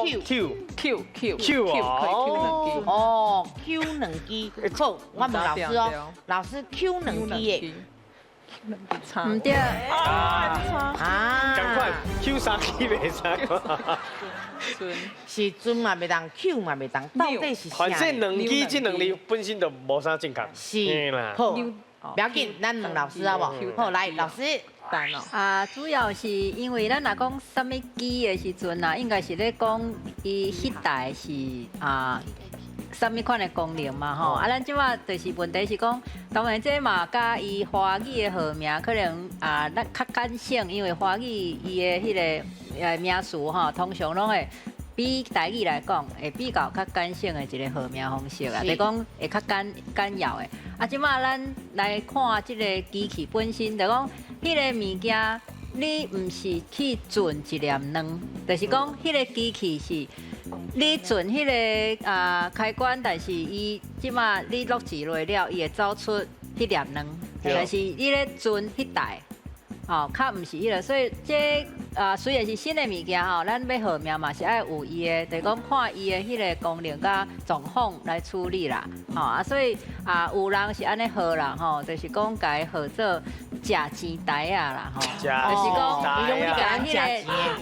Q Q Q Q 可以 Q 兩支。哦，Q 兩支，好，我問老師哦，老師 Q 兩支的，毋對，啊，仝款 Q 三支袂使。是陣嘛袂當，Q 嘛袂當，到底是啥？反正兩支這兩字本身就無啥正確。是，好，不要緊，咱問老師好無？好，來，老師。啊，主要是因為咱若講啥物機的時陣啊，應該是咧講伊彼台是啊，啥物款的功能嘛吼。啊，咱這馬就是問題是講，當然這嘛佮伊華語的號名可能啊，咱較簡省，因為華語伊的彼个名詞吼，通常攏會比台語來講，會比較較簡省的一个號名方式啊，就是講會較簡簡要的。啊，這馬咱來看這个機器本身，就講彼个物件，你毋是去轉一粒卵，就是講彼个機器是你轉彼个啊開關，但是伊這馬你落錢落了，伊會走出彼粒卵，但是你咧轉彼台，吼，較毋是彼个，所以這啊雖然是新的物件吼，咱欲號名嘛是愛有伊的，就是講看伊的彼个功能佮狀況來處理啦，吼啊，所以啊有人是按呢號啦，吼，就是講共伊號做食錢台仔啦，吼，就是講伊攏咧共咱食錢。